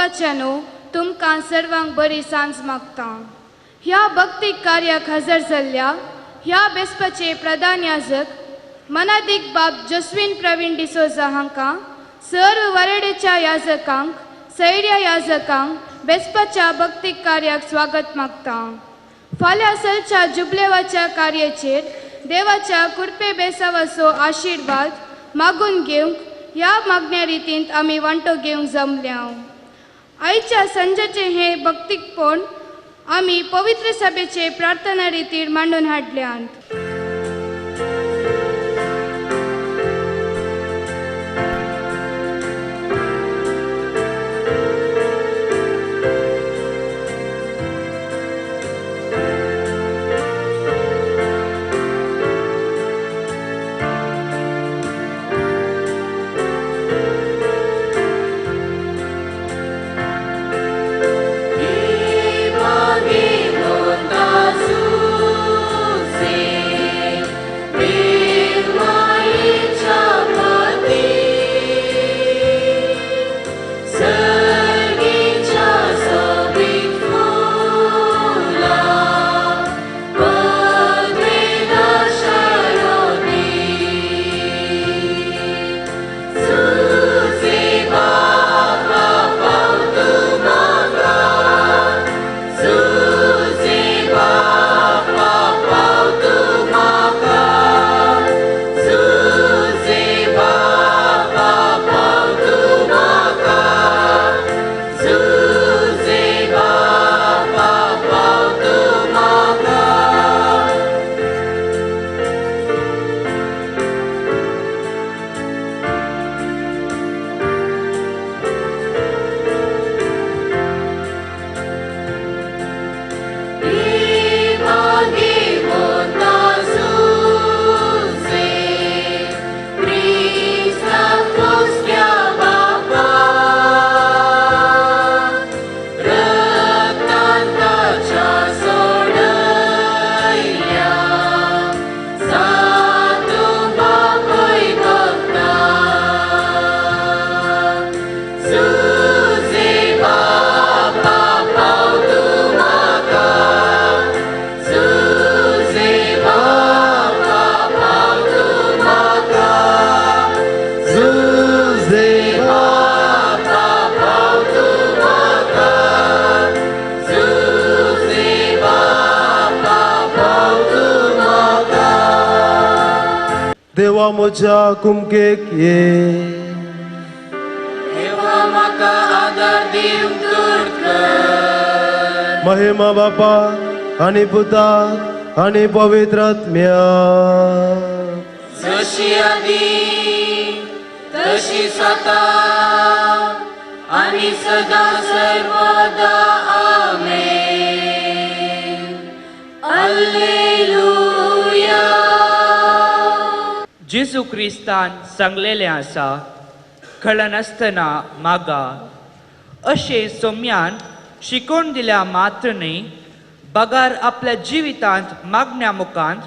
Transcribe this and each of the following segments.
मोगाच्यानो, तुमकां सर्वांक बरी सांज मागता. ह्या भक्तीक कार्याक हजर जाल्ल्या ह्या बेस्पाचे प्रधान याजक मनादीक बाब जस्वीन प्रवीण डिसोजा हांकां, सर्व वरेडेच्या याजकांक, सैर्या याजकांक बेस्पाच्या भक्तीक कार्याक स्वागत मागता. फाल्यां सलच्या जुबलेवाच्या कार्याचेर देवाच्या कुरपे बेसावाचो आशिर्वाद मागून घेवंक ह्या मागण्या रितींत आमी वांटो घेवंक जमल्या. आयच्या संजाचें हें भक्तीकपण आमी पवित्र सभेचे प्रार्थना रितीर मांडून हाडल्यात. देवा म्हज्या कुमकेक ये, देवा म्हाका आदार दिवंक दूर कर. महिमा बापा आनी पुताक आनी पवित्र आत्म्याक, जशी आदी तशी आतां आनी सदां सर्वदा. आमेन. अल्लेलुया. जेजू क्रिस्तान सांगलेलें आसा, कळनासतना मागा. अशें सोम्यान शिकोवन दिल्या मात्र न्हय, बगार आपल्या जिवितांत मागण्या मुखांत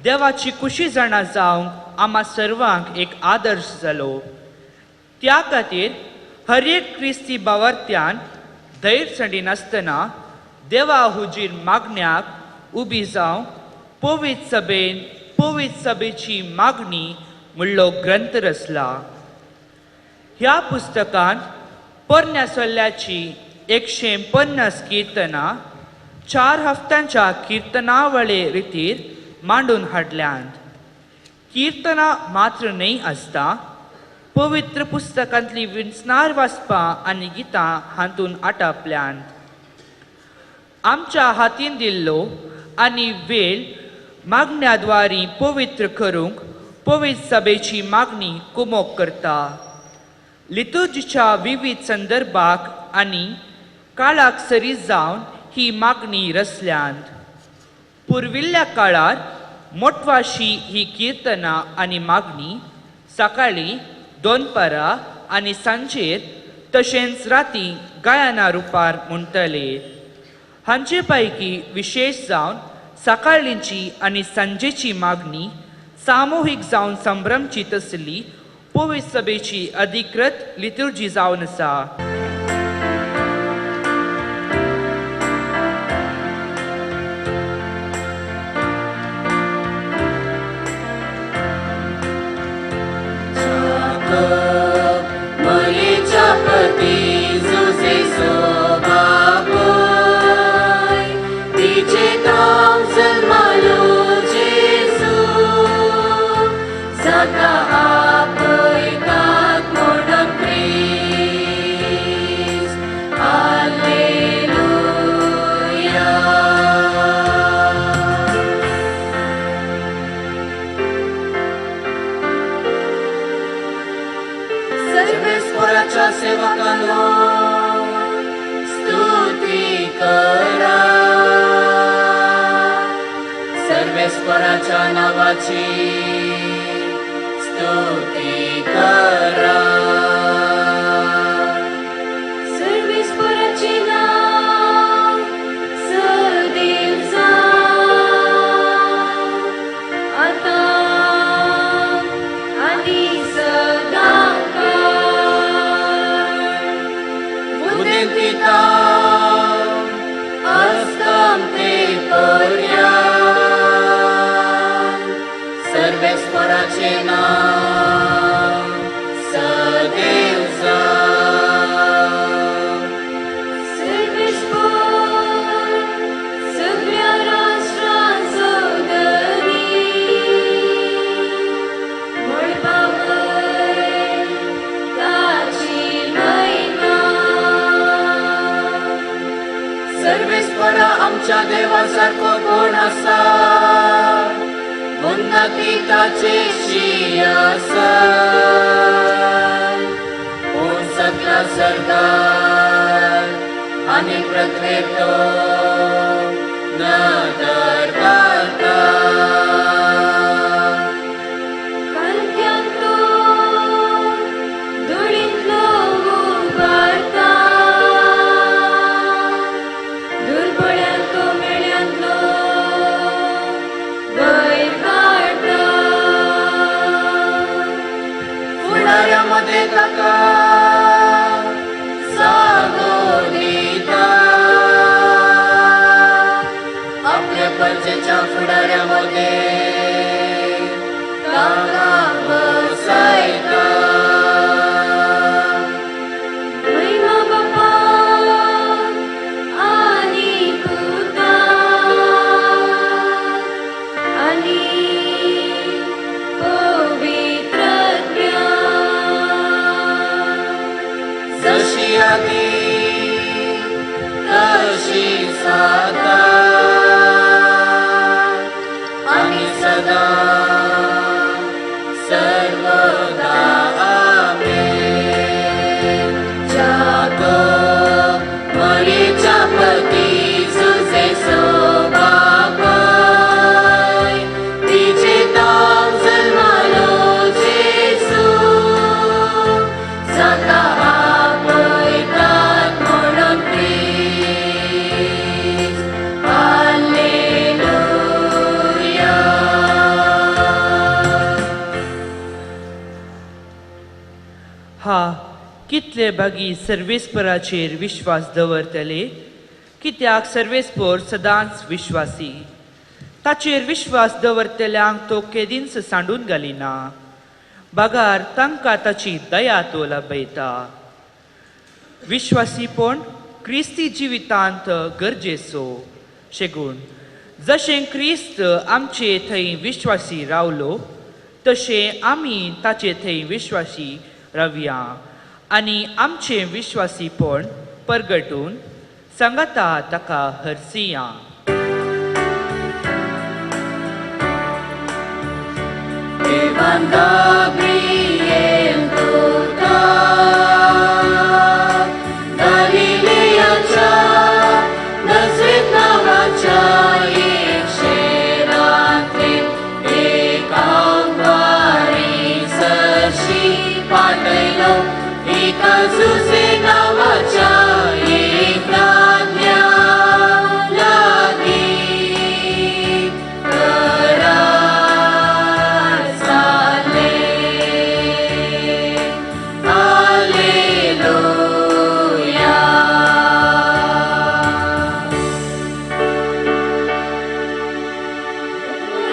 देवाची खुशी जाणा जावंक आमा सर्वांक एक आदर्श जालो. त्या खातीर हर एक क्रिस्ती बावर्त्यान धैर्य सांडिनासतना देवा हुजीर मागण्याक उबी जावंक पवित्र सभेन पवित्र सभेची मागणी म्हणलो ग्रंथ रचला. ह्या पुस्तकांत पोरण्या सल्ल्याची 150 किर्तनां 4 हफ्त्यांच्या किर्तनावळे रितीर मांडून हाडल्यांत. किर्तनां मात्र न्हय आसता, पवित्र पुस्तकांतली विंचणार वाचपां आनी गितां हातूंत आटापल्यांत. आमच्या हातीन दिल्लो आनी वेळ मागण्याद्वारी पवित्र करूंक पवित्र सभेची मागणी कुमोक करता. लितुर्जीच्या विविध संदर्भाक आनी काळाक सरी जावन ही मागणी रचल्यांत. पुर्विल्ल्या काळार मोटवाशी ही किर्तनां आनी मागणी सकाळीं, दोनपारां आनी सांजेर तशेंच राती गायना रुपार म्हणटले. हांचे पैकी विशेश जावन सकाळींची आनी सांजेची मागणी सामुहीक जावन संभ्रमची तसली पवित्र सभेची अधिकृत लितुर्जी जावन आसा. सर्वेस्पराच्या नावाची स्तुती करा. सर्वेस्पराचे नाव सदैव जावं, आतां आनी सदांकाळ. उदेंतिता अस्तंते पर्यंत सर्वेस्पराचे नाव सदैव जावं. सर्वेस्पर सगळ्या राष्ट्रांचो धनी, मळबावयर ताची महिमा. सर्वेस्परा आमच्या देवा सारको कोण आसा, उन्नती ताची शी आसा. कोण सगळ्या सरदार आनी पृथ्वेर तो नदर घालता. कालक्यांत तो धुळींतलो उबारता, दुर्बळ्यांक तो मेळ्यांतलो वयर काडटा. फुडाऱ्या मदें ताका जागो दिता, आपल्या परजेच्या फुडाऱ्या मदें ताका बसयता. महिमा बापाक आनी पुताक आनी पवित्र आत्म्याक, जशी आदी तशी आतां आनी सदां सर्वदा. आमेन. जागो मरीच्या पती जुजेसो बापाय, तिचे तांक जल्मालो जेजू, जाका आपयतात म्हणून क्रिस्त. हालेलुया. हा कितले बागी सर्वेस्पराचेर विश्वास दवरतले, कित्याक सर्वेस्पर सदांच विश्वासी. ताचेर विश्वास दवरतल्यांक तो केदींच सांडून घालिना, बगार तांकां ताची दया तो लाभयता. विश्वासीपण क्रिस्ती जिवितांत गरजेचो शेगूण जशें क्रिस्त आमचे थंय विश्वासी रावलो तशें आमी ताचे थंय विश्वासी रावया आनी आमचें विश्वासीपण परगटून सांगाता ताका हरसिया. देवान गाब्रिएल दूता गालिलेयाच्या नजरेत नावाच्या एक शेरांतले एका वारी सरशी पाठयलो एका जुजे नावाच्या एक दादल्या लागीं करार जाले. हालेलुया.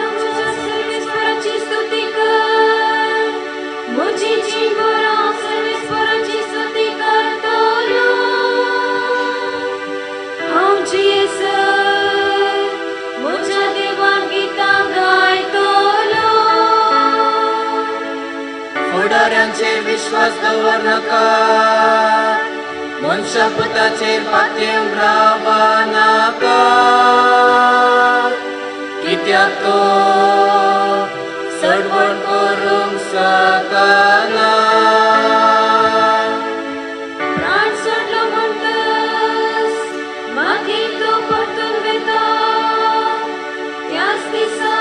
आमच्या सर्वेस्पराची स्तुती कर, म्हजी जीणभर हांव सर्वेस्पराची स्तुती करतलो. हांव जियेसर म्हज्या देवाक गितां गायतलो. फुडाऱ्यांचेर विश्वास दवर नाका, मनशा पुताचेर पातयेवन रावा नाका, कित्याक तो सडवण करूंक शकना. प्राण सोडलो म्हणटच मागीर तो परतून वेता, त्याच दिसा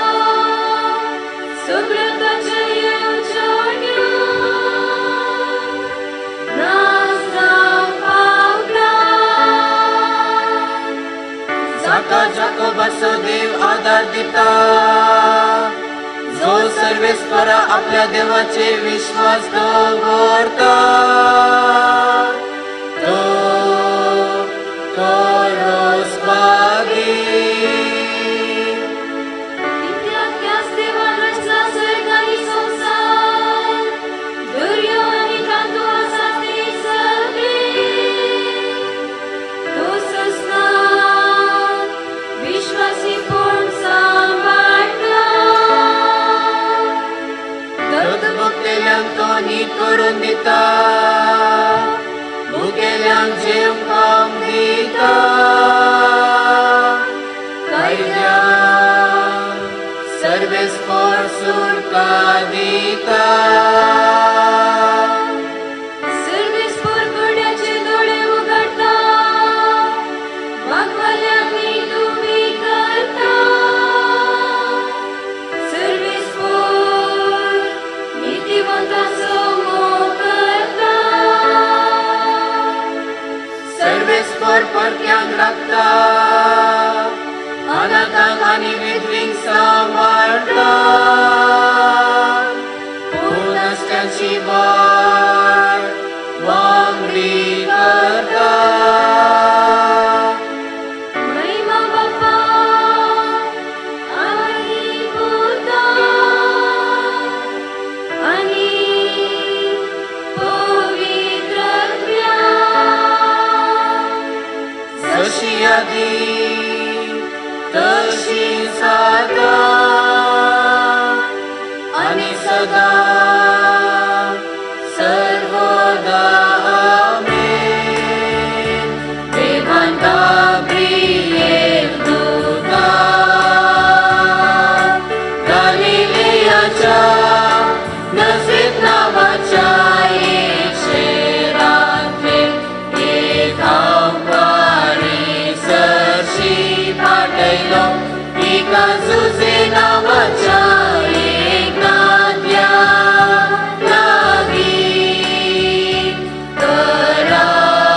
हाका जाकोबाचो देव आदार दिता, जो सर्वेस्परा आपल्या देवाचे विश्वास दवरता, तो खरोच भागी. कित्याक त्याच देवान रचला सर्ग आनी संवसार, दर्यो आनी तांतू आसा ते सगळे. तो ससना विश्वासीपण सांबाळटा. दत्त भुकलेल्यांक तो न्हीद करून दिता, भुकेल्यांक जेवण खावंक दिता, कैद्यांक सर्वेस्पर सुटका दिता. सर्वेस्पर कुड्याचे दोळे उगडटा, वागवाल्यांक न्हीद उबी करता. सर्वेस्पर नीतिवंताचो मोग करता. सर्वेस्पर परक्यांक राखता, अनाथांक आनी विधवींक सांबाळटा, पूण नश्ट्यांची वाट वांगडी करता. महिमा बापा आनी पुता आनी पवित्र आत्म्या. जशी आदी तशी आतां आनी सदां सर्वदा. आमेन. देवान गाब्रिएल दूतान गालिलेयाच्या नजरेत नांवाच्या एक शेरांतले एक हांवकारी सरशी पाठयलो, तिका जुजे नांवाच्या एक दादल्या लागीं करार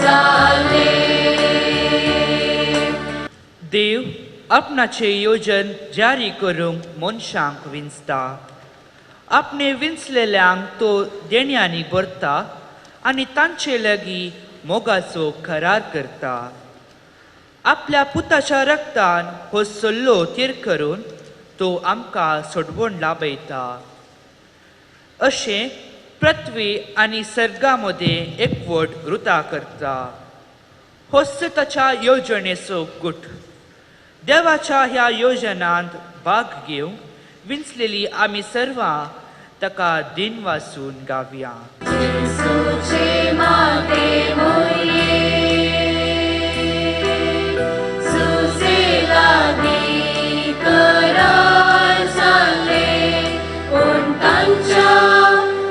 जालें. देव आपणाचें योजन जारी करूंक मनशांक विंचता, आपणे विंचलेल्यांक तो देण्यांनी भरता आनी तांचे लागीं मोगाचो करार करता. आपल्या पुताच्या रक्तान हो सल्लो थीर करून तो आमकां सोडवण लाभयता. अशें पृथ्वी आनी सर्गा मदें एकवट रुता करता. होच ताच्या येवजणेचो गुट. देवाच्या ह्या योजनांत भाग घेवंक विंचलेली आमी सर्वां ताका दिन वासून गावया. जेसूचे माते मोये, सुसे लागीं करार जाले, पूण तांच्या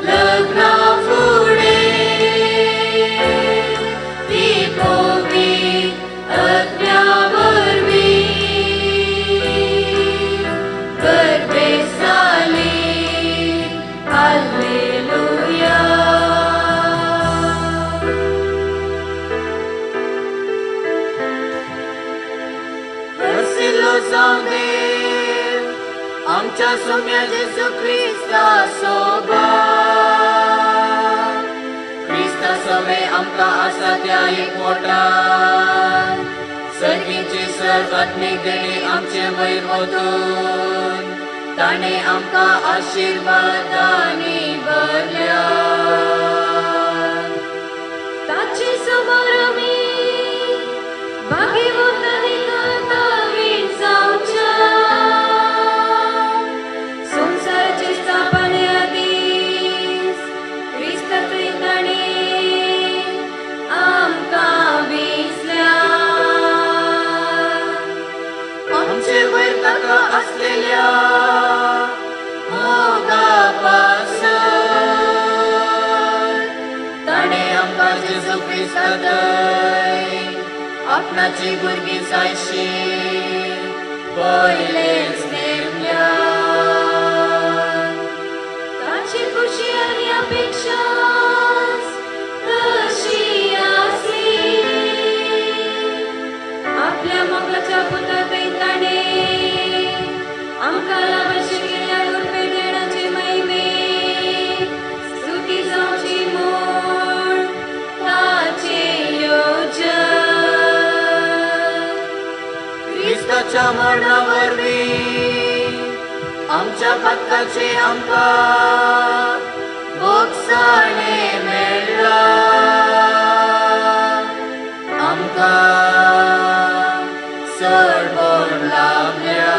लग्ना फुडें ती पवित्र आत्म्या वरवीं गर्भेस्त जाली. हालेलुया. हरसिल्लो जावं देव आमच्या सोम्या जेजू क्रिस्ता सोबा, क्रिस्ता सोमे आमकां आसा त्या एकवटान सर्गींची सर्व आत्मीक देणी आमचे वयर वतून ताणें आमकां आशिर्वादांनी भरल्या. ताचे समोर आमी भाग्यवंत आनी कर्तवीण जावच्या. संवसाराचे स्थापने आदींच क्रिस्तांतली ताणें आमकां विंचल्या. आमचे वयर ताका आसलेल्या मोगा पासत ताणें आमकां जेजू क्रिस्तांतय आपणाची भुरगीं जायशी पयलेंच नेमल्या. ताची खुशी आनी अपेक्षा तशी आसली. आपल्या मोगाच्या पुता थंय ताणें आमकां लाभाशी केल्या कृपे देणाचे महिमे स्तुती जावची म्हूण ताचें योजन. क्रिस्ताच्या मरणा वरवीं आमच्या पातकाचे आमकां भोगसाणें मेळ्ळां, आमकां सोडवण लाबल्या.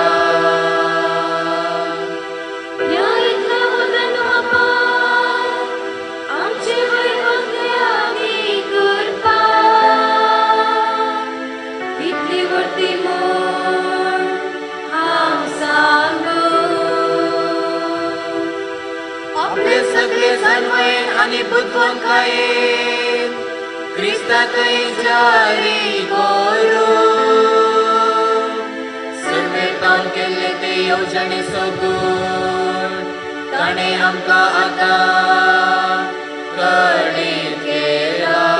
ह्या इतल्या व्हडल्या बापान आमचे वयर वतल्या आनी कृपा इतली व्हडली म्हूण हांव सांगू. आपले सगळे जाणवयेन आनी बुदवंतकायेन क्रिस्ता थंय जारी करूं सुरवेक केल्ले ते येवजणे सोगून ताणें आमकां आतां कळीत केलां.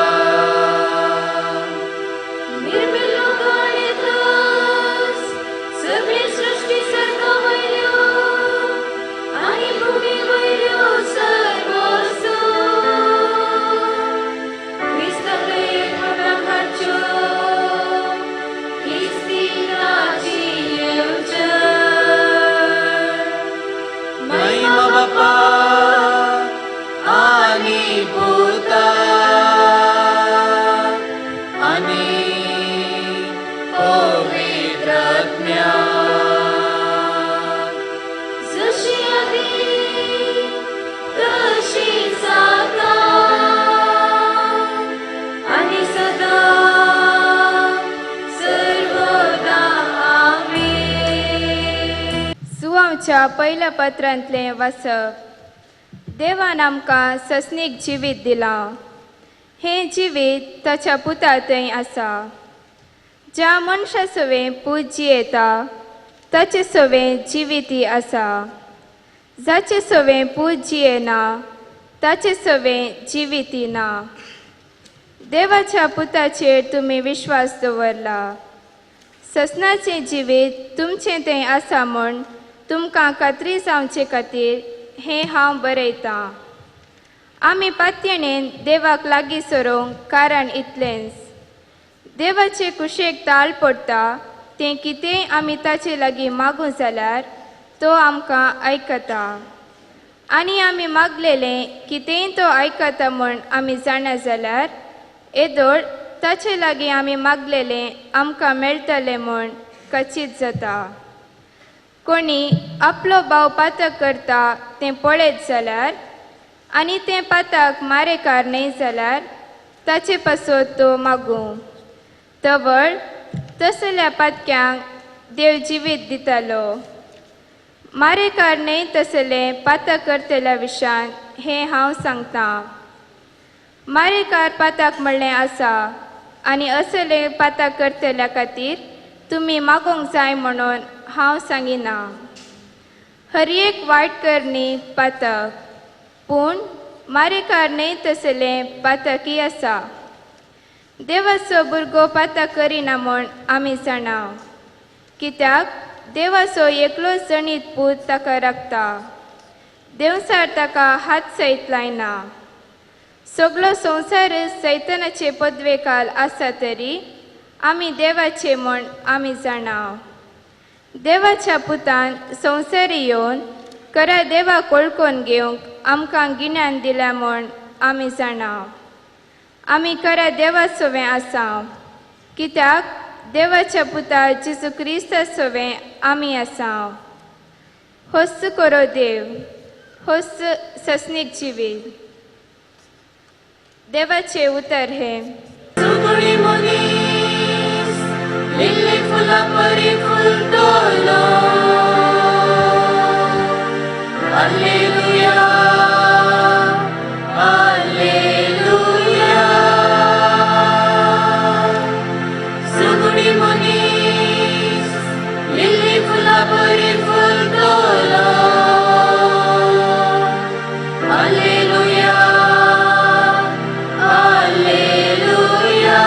निर्मिल्लो गाणेतच सगळी सृश्टी सर्गा वयल्यो आनी भुमी वयल्यो सर्व वस्तू क्रिस्ता थंय एकवटाक हाडच्यो हीच ती ताची येवजण. महिमा बापा आनी पुता आनी पवित्र आत्म्या. जशी आदी तशीच आतां आनी सदां सर्वदा. आमेन. जुवांवच्या पयल्या पत्रांतलें वाचप. देवान आमकां सस्नीक जिवीत दिलां. हें जिवीत ताच्या पुता थंय आसा. ज्या मनशा सवें पूत जियेता ताचे सवें जिविती आसा. जाचे सवें पूत जियेना ताचे सवें जिविती ना. देवाच्या पुताचेर तुमी विश्वास दवरला. ससनाचें जिवीत तुमचें तें आसा म्हूण तुमकां खात्री जावचे खातीर हें हांव बरयतां. आमी पातयेणेन देवाक लागीं सरूंक कारण इतलेंच, देवाचे कुशेक ताल पडटा तें कितेंय आमी ताचे लागीं मागूं जाल्यार तो आमकां आयकता. आनी आमी मागलेलें कितेंय तो आयकता म्हूण आमी जाणा जाल्यार येदोळ ताचे लागीं आमी मागलेलें आमकां मेळटलें म्हूण खचीत जाता. कोणी आपलो भाव पातक करता तें पळयत जाल्यार आनी तें पातक मारेकार न्हय जाल्यार ताचे पासत तो मागूं. तवळ तसल्या पातक्यांक देव जिवीत दितालो. मारेकार न्हय तसलें पातक करतल्या विशयान हें हांव सांगतां. मारेकार पातक म्हणलें आसा आनी असलें पातक करतल्या खातीर तुमी मागूंक जाय म्हणून हांव सांगिना. हर एक वायट करणी पातक, पूण मारेकार न्हय तसलें पातकी आसा. देवाचो भुरगो पातक करिना म्हूण आमी जाणा, कित्याक देवाचो एकलोच जणीत पूत ताका राखता. देंवचार ताका हात सयत लायना. सगलो संवसार सैतनाचे पदवेकाल आसा तरी आमी देवाचे म्हूण आमी जाणा. देवाच्या पुतान संवसारी येवन खऱ्या देवाक वळखून घेवंक आमकां गिन्यान दिल्या म्हूण आमी जाणा. आमी खऱ्या देवा सवें आसा, कित्याक देवाच्या पुता जेजू क्रिस्ता सवें आमी आसा. होस्त करो देव, होस्त सस्नीक जिवीत. देवाचें उतर हें. सुगुणी मनीस लिल्ली फुलां परी फुलतलो. Alleluia, alleluia. सुगुणी मनीस लिल्ली फुलां परी फुलतलो. Alleluia, alleluia.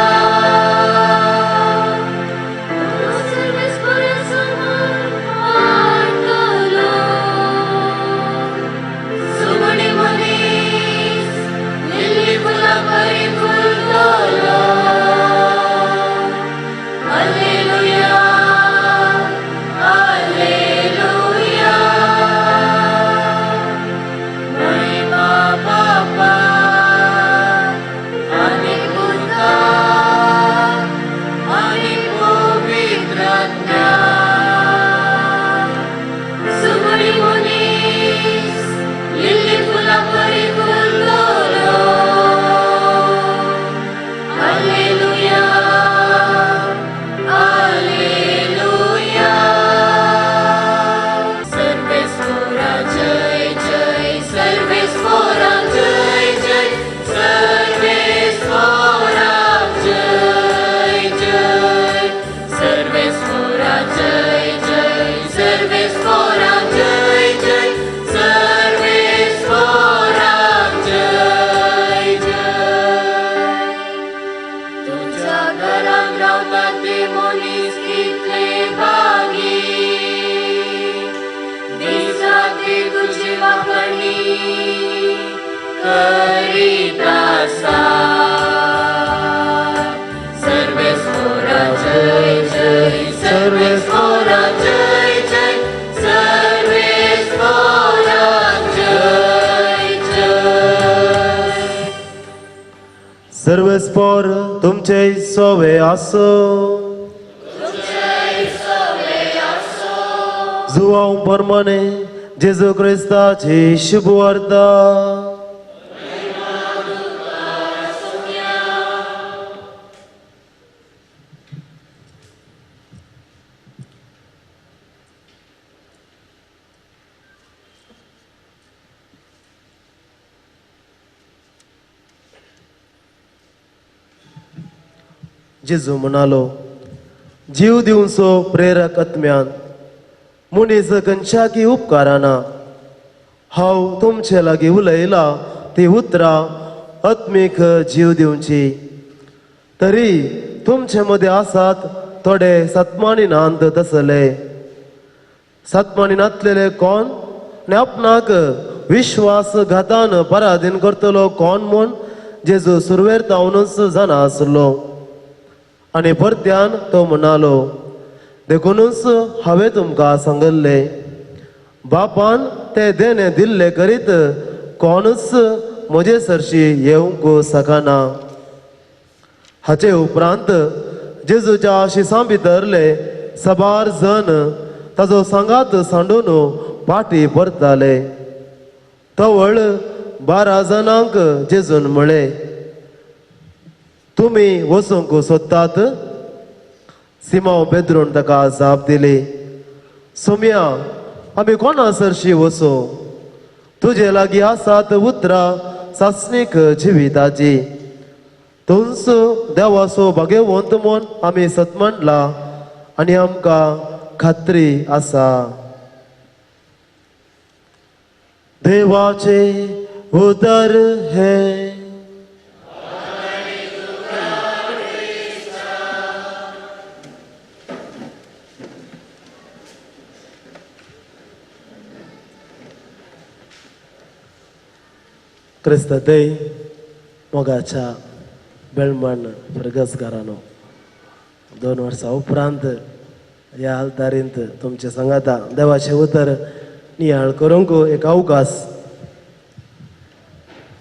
परस्पर तुमचे सोवे आसो. जुवांव परमाने जेजू क्रिस्ताची शुभवार्ता. जेजू म्हणालो, जीव दिवचो प्रेरक आत्म्यान मनीस खंयच्याकी उपकाराना. हांव तुमचे लागीं उलयलां ती उतरां आत्मीक जीव दिवची, तरी तुमचे मदें आसात थोडे सत्मानी नांत तसले. सत्मानी नातलेले कोण आनी आपणाक विश्वासघातान पराधीन करतलो कोण म्हूण जेजू सुरवेर तावनूच जाणा आसलो. आनी परत्यान तो म्हणालो, देखूनच हांवें तुमकां सांगल्लें, बापान ते देणें दिल्ले करीत कोणूच म्हजे सरशी येवंक शकना. हाचे उपरांत जेजूच्या शिसां भितरले सबार जण ताजो सांगात सांडून पाटी परताले. तवळ 12 जाणांक जेजून म्हळें, तुमी वचूंक सोदतात? सिमांव पेद्रून ताका जाप दिली, सोम्या, आमी कोणा सरशी वचूं? तुजे लागीं आसात उतरां सासणीक जिविताची. तुंच देवाचो भाग्यवंत म्हूण आमी सत म्हणलां आनी आमकां खात्री आसा. देवाचें उतर हें. क्रिस्त दय मोगाच्या बेळमण फर्गसगारानो, 2 वर्सां उपरांत ह्या आल्तारींत तुमचे सांगाता देवाचें उतर नियाळ करूंक एक अवकाश.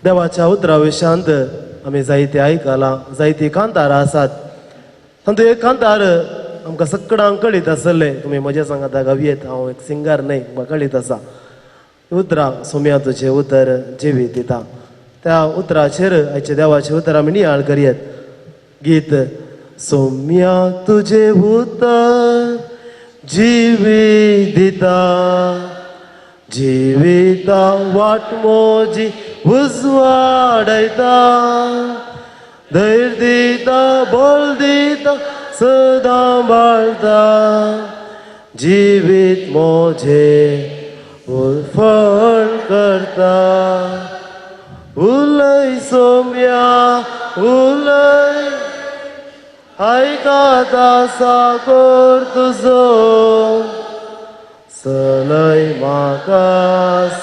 देवाच्या उतरा विशांत आमी जायते आयकलां, जायतीं कांतारां आसात. तातूंत एक कांतार आमकां सगळ्यांक कळीत आसलें, तुमी म्हज्या सांगाता गावयेत, हांव एक सिंगर न्हय, म्हाका कळीत आसा. उतरां सोम्या तुजें उतर जिवीत दिता, त्या उतराचेर आयच्या देवाचें उतर आमी नियाळ करयेत. गीत सोम्या तुजें उतर जिवीत दिता, जिविता वाट मोजी उजवाडयता, धैर्य दिता बळ दिता सदां बाळता, जिवीत मोजें उफळ करता. उलय सोम्या उलय, आयकता साकोर तुजो, सलय म्हाका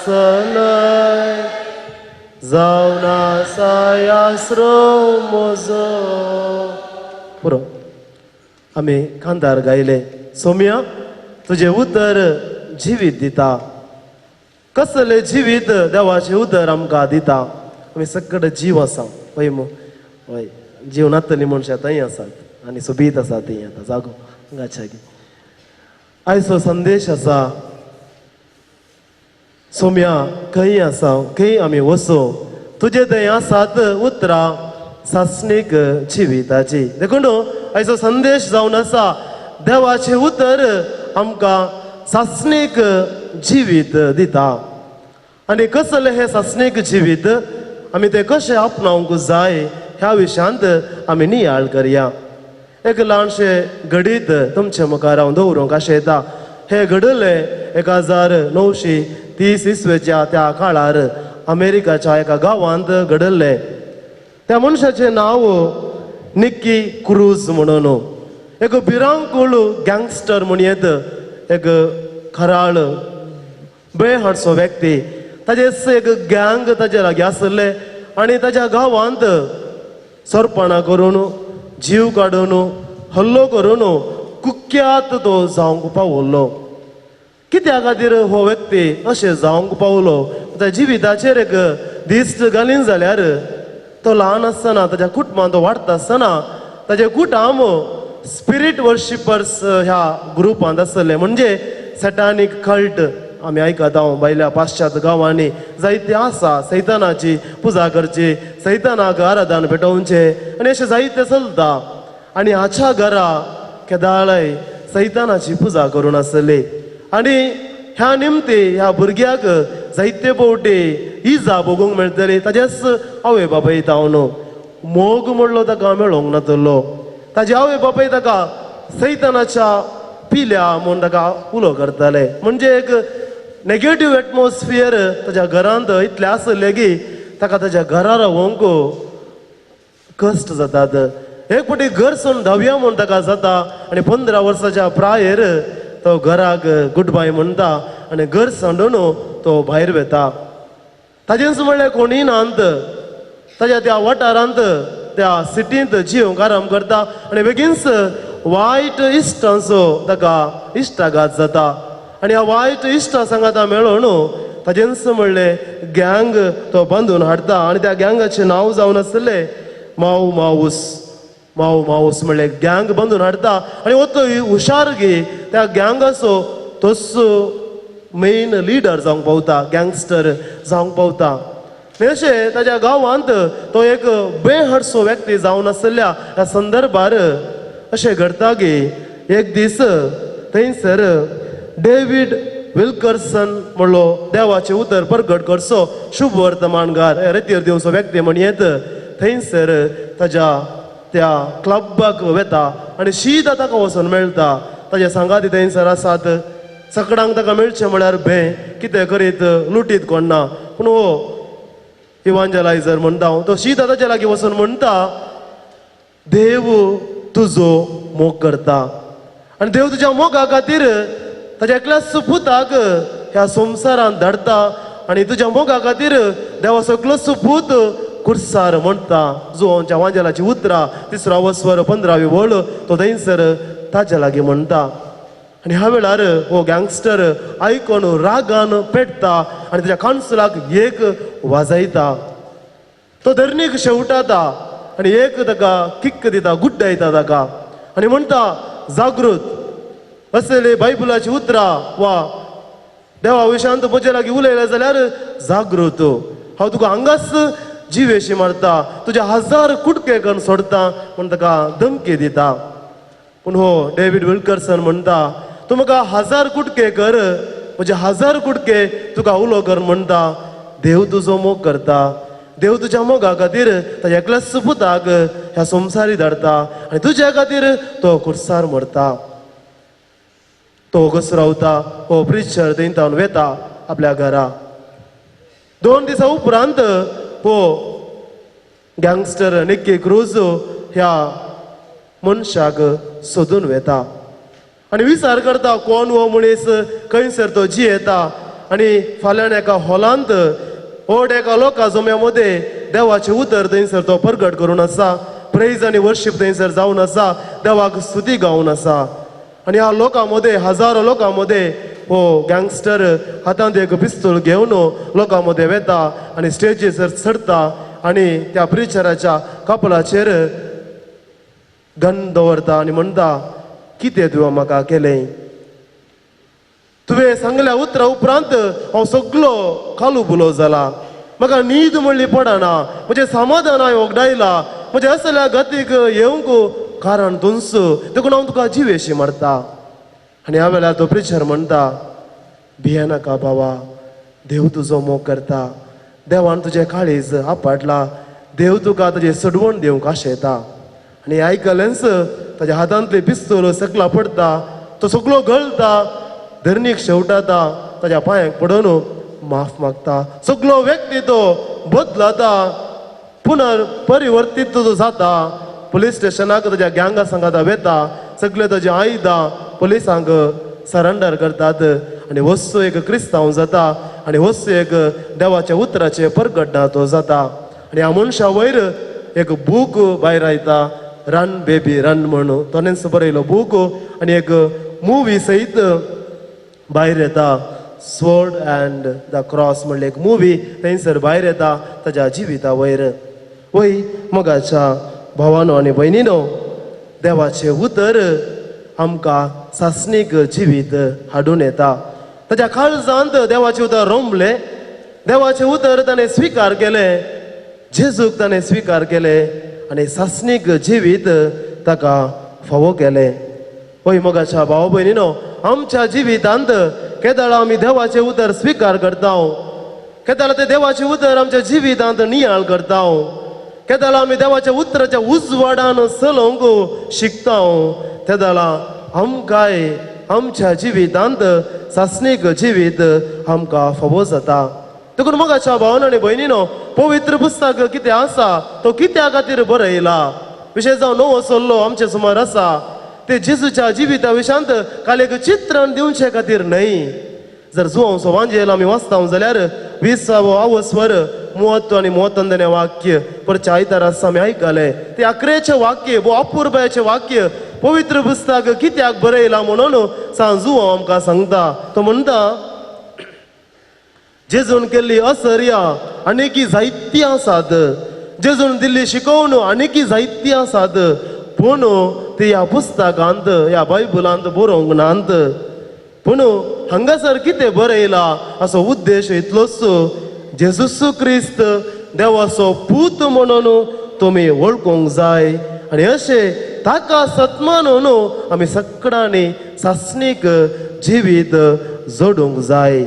सलय, जावन आसा आसरो म्हजो. पुरो आमी कांतार गायले. सोम्या तुजें उतर जिवीत दिता. कसलें जिवीत देवाचें उतर आमकां दिता. आमी सगळे जीव आसा, पळय मू, हय, जीव नातली मनशां थंय आसात आनी सोबीत आसा थंय आतां जागो हांगाच्या. आयचो संदेश आसा, सोम्या खंय आसा, खंय आमी वचूं, तुजे थंय आसात उतरां सासणीक जिविताची. देखून आयचो संदेश जावन आसा, देवाचें उतर आमकां सासणीक जिवीत दिता. आनी कसलें हें सासणीक जिवीत, आमी तें कशें आपणावंक जाय ह्या विशयांत आमी नियाळ करया. एक ल्हानशें घडीत तुमचे मुखार हांव दवरूंक आशेता. हें घडलें 1930 इसवेच्या त्या काळार अमेरिकाच्या एका गांवांत घडलें. त्या मनशाचें नांव निक्की क्रूज म्हणून. एक भिरांकूळ गँगस्टर म्हणयेत, एक खराळ बेहाडसो व्यक्ती. ताजे एक गँग ताजे लागीं आसलें आनी ताज्या गांवांत सरपणां करून, जीव काडून, हल्लो करून कुख्यात तो जावंक पावलो. कित्या खातीर हो व्यक्ती अशें जावंक पावलो, ताच्या जिविताचेर एक दिश्ट घालीन जाल्यार तो ल्हान आसतना ताच्या कुटुंबान तो वाडटा आसतना ताजे कुटुंब स्पिरीट वर्शिपर्स ह्या ग्रुपांत आसले, म्हणजे सॅटानीक कल्ट आमी आयकता भायल्या पाश्चात गांवांनी जायते आसा, सैतानाची पुजा करची, सैतानाक आराधन पेटोवचें आनी अशें जायते चलता. आनी हाच्या घरा केदाळय सैतानाची पुजा करून आसली आनी ह्या निमती ह्या भुरग्याक जायते फावटी इजा भोगूंक मेळटली. ताजेच आवय बापाय तावन मोग म्हणलो ताका मेळोंक नातलो. ताजे आवय बापाय ताका सैतानाच्या पिल्या म्हूण ताका उलो करताले, म्हणजे एक नेगेटीव एटमॉस्फियर ताज्या घरांत इतलें आसलें की ताका ताज्या घरा रावोंक कश्ट जातात. एक फावटी घर सोडून धांवया म्हूण ताका जाता आनी 15 वर्साच्या प्रायेर तो घराक गुड बाय म्हणटा आनी घर सांडून तो भायर वता. ताजेंच म्हणल्यार कोणीय नात, ताज्या त्या वाठारांत त्या सिटींत जिवंक आराम करता आनी बेगीनच वायट इश्टांचो ताका इश्टाघात जाता आनी ह्या वायट इश्टा सांगाता मेळोन ताजेंच म्हणलें गँग तो बांदून हाडटा आनी त्या गँगाचें नांव जावन आसलें माव माऊस. माव माऊस म्हणलें गँग बांदून हाडटा आनी हो तो हुशार गी त्या गँगाचो तोच मेन लिडर जावंक पावता, गँगस्टर जावंक पावता. अशें ताज्या गांवांत तो एक बेहडसो व्यक्ती जावन आसल्या ह्या संदर्भार अशें घडटा की एक दीस थंयसर डेवीड विल्कर्सन म्हणलो देवाचें उतर प्रगट करचो शुभ वर्तमानकार रेतीर दिवचो व्यक्ती म्हणयेत थंयसर ताज्या त्या क्लबाक वता आनी शीदा ताका वचून मेळटा. ताज्या सांगाती थंयसर आसात, सकडांक ताका मेळचें म्हळ्यार भें कितें करीत लुटीत कोण ना, पूण हो इवांजलायझर म्हणटा हांव, तो शीदा ताच्या लागीं वचून म्हणटा देव तुजो मोग करता आनी देव तुज्या मोगा खातीर ताज्या एकल्याच पुताक ह्या संवसारांत धाडटा आनी तुज्या मोगा खातीर देवा सगलो पूत कुर्सार म्हणटा. जुवांच्या वांजेलाची उतरां 3 वस्वर 15वी वळ तो थंयसर ताज्या लागीं म्हणटा आनी ह्या वेळार हो गँगस्टर आयकून रागान पेटता आनी ताज्या कानसुलाक एक वाजयता. तो धरणीक शेवटाता आनी एक ताका किक्क दिता, गुड्डायता ताका आनी म्हणटा जागृत असले बायबलाची उतरां वा देवा विशयांत म्हजे लागीं उलयलें जाल्यार जागृत हांव तुका हांगाच जिवेशी मारता, तुज्या 1000 कुटके करून सोडता म्हूण ताका धमकी दिता. पूण हो डेवीड विल्कर्सन म्हणटा तूं म्हाका 1000 कुटके कर, म्हजे 1000 कुटके तुका उलो कर म्हणटा. देव तुजो मोग करता, देव तुज्या मोगा खातीर ताज्या एकल्याच पुताक ह्या संवसारी धाडटा आनी तुज्या खातीर तो कुर्सार मरता. तो वगस रावता, हो प्रिचर थंय वता आपल्या घरा. 2 दिसां उपरांत हो गँगस्टर निक्की क्रूज ह्या मनशाक सोदून वता आनी विचार करता कोण हो मनीस, खंयसर तो जियेता आनी फाल्यां एका हॉलांत व्हड एका लोकां जम्या मदें देवाचें उतर थंयसर तो प्रगट करून आसा, प्रेज आनी वर्शीप थंयसर जावन आसा, देवाक स्तुती गावन आसा आनी ह्या लोकां मदें हजारो लोकां मदें हो गँगस्टर हातांत एक पिस्तूल घेवन लोकां मदें वता आनी स्टेजीचेर चडटा आनी त्या प्रिचराच्या कपलाचेर गन दवरता आनी म्हणटा कितें तुवें म्हाका केलें, तुवें सांगल्या उतरा उपरांत हांव सगलो कालू बुलो जाला, म्हाका न्हीद म्हणली पडना, म्हजें समाधान हांवें वगडायलां, म्हज्या असल्या गतीक येवंक कारण तुंच, देखून हांव तुका जिवेशी मारता. आनी ह्या वेळार तो प्रिचर म्हणटा भियेनाका बाबा, देव तुजो मोग करता, देवान तुजें काळीज आपटला, देव तुका तुजें सडवण दिवंक आशेता. आनी आयकलेंच ताज्या हातांतली पिस्तूल सकला पडटा, तो सगलो गळटा, धरणीक शेवटाता, ताज्या पांयांक पडून माफ मागता. सगलो व्यक्ती तो बदलता, पुनर परिवर्तीत तो जाता. पुलीस स्टेशनाक ताज्या गँगा सांगाता वता, सगळे ताजे आयदां पुलिसांक सरेंडर करतात आनी वस्तू एक क्रिस्तांव जाता आनी वस्तू एक देवाच्या उतराचें परगटना तो जाता. आनी ह्या मनशा वयर एक बूक भायर आयता, रन बेबी रन म्हणून तोणेंच बरयलो बूक आनी एक मुवी सयत भायर येता, स्वॉर्ड अँड the cross म्हणले एक मुवी थंयसर भायर येता ताज्या जिविता वयर. वय मोगाच्या भावानो आनी भयणीनो, देवाचें उतर आमकां सासणीक जिवीत हाडून येता. ताच्या काळजांत देवाचें उतर रोमलें, देवाचें उतर ताणें स्विकार केलें, जेजूक ताणें स्विकार केलें आनी सासणीक जिवीत ताका फावो केलें. वय मोगाच्या भाव भयणीनो, आमच्या जिवितांत केदळा आमी देवाचें उतर स्विकार करता, केदळा तें देवाचें उतर आमच्या जिवितांत नियाळ करता, केदळा आमी देवाच्या उतराच्या उजवाडान चलोवंक शिकता, तेदळा आमकांय आमच्या जिवितांत सासणीक जिवीत आमकां फावो जाता. देखून मोगाच्या भावान आनी भयणीनो, पवित्र पुस्तक कितें आसा, तो कित्या खातीर बरयला, विशेश जावन नवो सल्लो आमचे सुमार आसा, ते जेजूच्या जिविता विशांत काल एक चित्रण दिवचे खातीर न्हय. जर जुवांचो वांजेल आमी वाचता जाल्यार 20वो आवस्वर म्हत्व आनी म्हत्वंदने वाक्य परच्या आयतार आसा आमी आयकलें. ते आकरेचें वाक्य, भोव अपुरबायेचें वाक्य पवित्र पुस्तक कित्याक बरयलां म्हणून सांग जुवांव आमकां सांगता. तो म्हणटा, जेजून केल्ली असर्या आनीकी जायती आसात, जेजून दिल्ली शिकोवण आनीकी जायती आसात, पूण ती ह्या पुस्तकांत ह्या बायबलांत बरोवंक नात. पूण हांगासर कितें बरयलां असो उद्देश इतलोच, जेजूस क्रिस्त देवाचो पूत म्हणून तुमी वळखूंक जाय आनी अशें ताका सत्मानून आमी सगळ्यांनी सासणीक जिवीत जोडूंक जाय.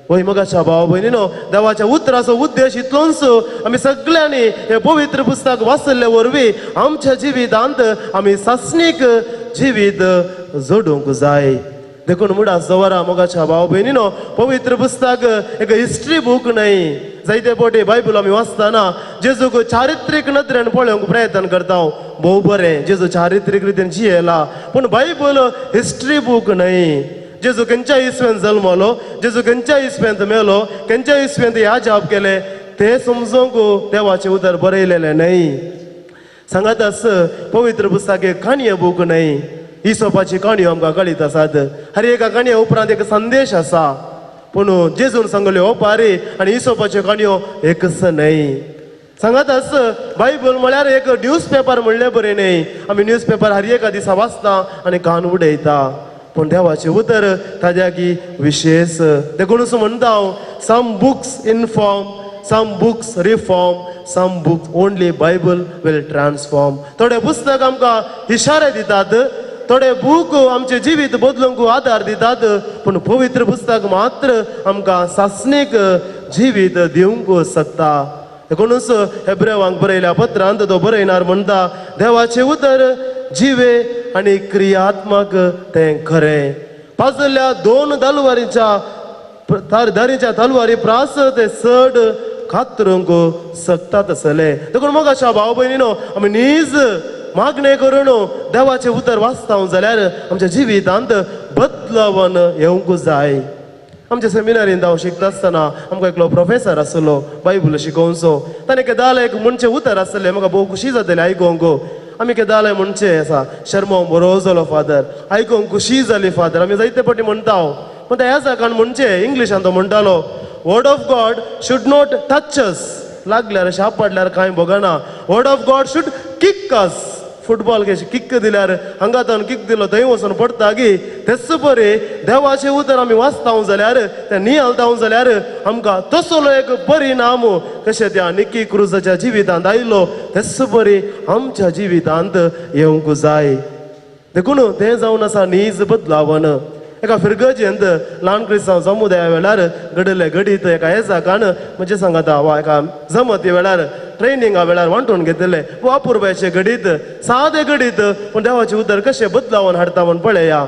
वय मोगाच्या भाव भयणीनो, देवाच्या उतराचो उद्देश इतलोच, आमी सगळ्यांनी हें पवित्र पुस्तक वाचल्ले वरवीं आमच्या जिवितांत आमी सासणीक जिवीत जोडूंक जाय. देखून मुडास दवरा मोगाच्या भाव भयणीनो, पवित्र पुस्तक एक हिस्ट्री बूक न्हय. जायते फावटी बायबल आमी वाचतना जेजूक चारित्रीक नदरेन पळोवंक प्रयत्न करता, भोव बरें जेजू चारित्रीक रितीन जियेला, पूण बायबल हिस्ट्री बूक न्हय. जेजू खंयच्या इसवेंत जल्मलो, जेजू खंयच्या इसवेंत मेलो, खंयच्या इसवेंत ह्या जाप केले ते समजूंक देवाचें उतर बरयलेलें न्हय. सांगात आस पवित्र पुस्तक एक काणयो बूक न्हय. इसोपाची काणयो आमकां कळीत आसात, हर एका काणये उपरांत एक संदेश आसा, पूण जेजून सांगल्यो ओपारी आनी इसोपाच्यो काणयो एकच न्हय. सांगात आस बायबल म्हळ्यार एक न्यूज पेपर म्हणलें बरें न्हय. आमी न्यूज पेपर हर एका दिसा वाचता आनी कान उडयता, पूण देवाचें उतर ताज्या की विशेश. देखूनच म्हणटा हांव, some books inform, some books reform, some books only Bible will transform. थोडे पुस्तक आमकां इशारे दितात, थोडे बूक आमचें जिवीत बदलूंक आदार दितात, पूण पवित्र पुस्तक मात्र आमकां सासणीक जिवीत दिवंक शकता. देखूनच हेब्रेवांक बरयल्या पत्रांत तो बरयणार म्हणटा, देवाचें उतर जिवे आनी क्रियात्मक तें खरें. पाजल्ल्या दोन तलवारीच्या दारीच्या तलवारी प्रास ते चड कातरूंक शकता तसले. देखून मोगाच्या भाव भयणीनो, आमी नीज मागणें करून देवाचें उतर वाचता जाल्यार आमच्या जिवितांत बदलावन येवंक जाय. आमच्या सेमिनारींत हांव शिकता आसतना आमकां एकलो प्रोफेसर आसलो बायबल शिकोवचो. ताणें केदाळ एक म्हणचें उतर आसलें, म्हाका भोव खुशी जाताली आयकोंक. आमी केदाळ म्हणचें आसा, शर्मो बरो जालो फादर, आयकोंक खुशी जाली फादर, आमी जायते फावटी म्हणटा. पूण त्या ह्या जागान म्हणचें इंग्लिशान तो म्हणटालो, word of God should not touch us. लागल्यार शाप पडल्यार कांय भोगना, word of God should kick us. Football कशी किक दिल्यार हांगा तावन किक दिलो थंय वचून पडटा की, तेच बरें देवाचें उतर आमी वाचता जाल्यार तें नियाळता जाल्यार आमकां तसलो एक परिणाम कशें त्या निकी क्रुजाच्या जिवितांत आयलो तेच बरें आमच्या जिवितांत येवंक जाय. देखून तें जावन आसा नीज बदलावन. एका फिरगजेंत ल्हान क्रिस्तांव समुदाया वेळार घडिल्ले घडीत एका हेजाकान म्हणजे सांगता वा एका जमती वेळार ट्रेनिंगा वेळार वांटून घेतिल्ले अपुरबायचे घडीत, सादे घडीत, पूण देवाचें उतर कशें बदलावन हाडटा म्हूण पळया.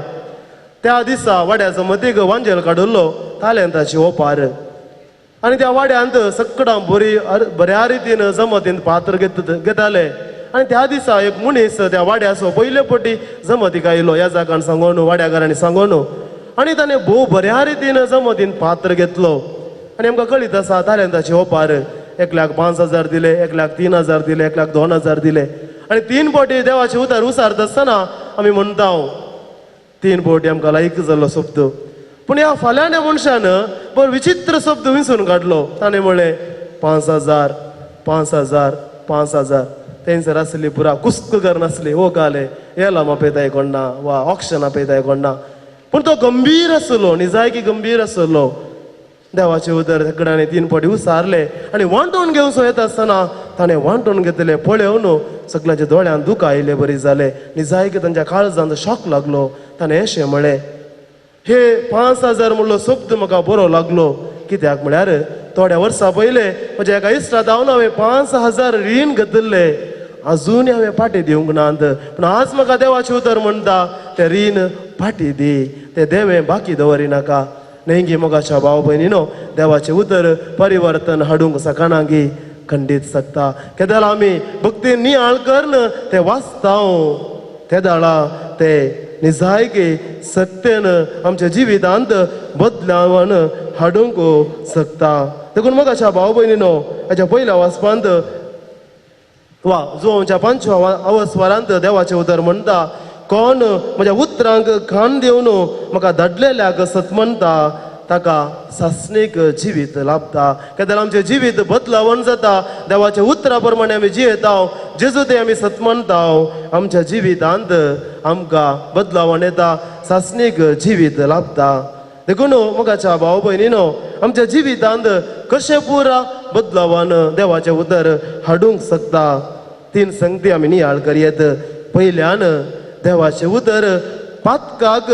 त्या दिसा वाड्या जमतीक वांजेल काडिल्लो तालेंताची ओपार आनी त्या वाड्यांत सगळ्यां बरी बऱ्या रितीन जमतीन पात्र घेताले. आनी त्या दिसा एक मनीस त्या वाड्याचो पयले पटी जमतीक आयलो ह्या जागान सांगोन वाड्याकारांनी सांगोन, आनी ताणें भोव बऱ्या रितीन जमतीन पात्र घेतलो. आनी आमकां कळीत आसा तालेंताची ओपार, एकल्याक 5,000 दिले, एकल्याक 3,000 दिले, एकल्याक 2,000 दिले. आनी 3 फावटी देवाचें उतर उसारता आसतना आमी म्हणटा 3 फावटी आमकां लायक जाल्लो शब्द. पूण ह्या फाल्यांच्या मनशान बरो विचित्र शब्द विंचून काडलो. ताणें म्हणलें 5,000, 5,000, 5000 थंयसर आसली पुरा कुस्क करनासली हो काले येलाम आपयताय कोण्णा वा ऑक्शन आपयताय कोण्णा. पूण तो गंभीर आसलो, निजायकी गंभीर आसलो. देवाचें उतर सगळ्यांनी 3 फावटी उसारले आनी वांटून घेवचो येता आसतना ताणें वांटून घेतले पळोवन सगळ्यांच्या दोळ्यांत दुकां आयले बरी जाले. निजायकी तांच्या काळजांत शॉक लागलो. ताणें अशें म्हळें, हे 5000 म्हणलो शब्द म्हाका बरो लागलो, कित्याक म्हळ्यार थोड्या वर्सां पयले म्हज्या एका इश्टा धांवन हांवें 5000 रीण घेतिल्ले, अजून हांवें फाटीं दिवंक नात, पूण आज म्हाका देवाचें उतर म्हणटा तें रीण फाटीं दी, तें देवें बाकी दवरिनाका. न्हय मोगाच्या भाव भयणीनो, देवाचें उतर परिवर्तन हाडूंक शकना गी खंडीत शकता. केदाळ आमी भक्ती नियाळ करून तें वाचता तेदाळा ते निजायकी सत्तेन आमच्या जिवितांत बदलावन हाडूंक शकता. देखून मोगाच्या भाव भयणीनो, हाच्या पयल्या वाचपांत वा जुवांच्या 5व्या अवस्वारांत देवाचें उतर म्हणटा, कोण म्हज्या उतरांक कान दिवन म्हाका धाडलेल्याक सत म्हणटा ताका सासणीक जिवीत लाभता. केन्ना आमचें जिवीत बदलावण जाता, देवाच्या उतरा प्रमाणे आमी जियेता, जेजू ते आमी सत म्हणटा, आमच्या जिवितांत आमकां बदलावण येता, सासणीक जिवीत लाभता. देखून मोगाच्या भाव भयणीनो, आमच्या जिवितांत कशें पुरा बदलावन देवाचें उतर हाडूंक शकता. 3 संगती आमी नियाळ करयेत. पयल्यान देवाचें उतर पातकाक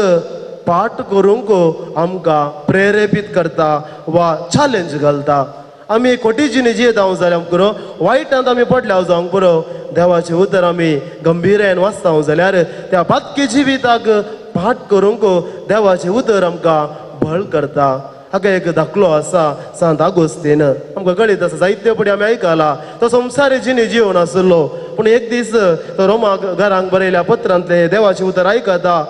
पाठ करूंक आमकां प्रेरेपीत करता वा चॅलेंज घालता. आमी कोटीजिनी जियेता जाल्यार पुरो, वायटांत आमी पडल्या जावंक पुरो, देवाचें उतर आमी गंभीरायेन वाचता जाल्यार त्या पातकी जिविताक पाठ करूंक देवाचें उतर आमकां बळ करता. हाका एक धाकलो आसा सांत आगोस्तीन, आमकां कळीत आसा, जायते पडी आमी आयकला. तो संवसारी जिणी जिवन आसलो, पूण एक दीस तो रोमाक घरांक बरयल्या पत्रांतलें देवाचें उतर आयकता.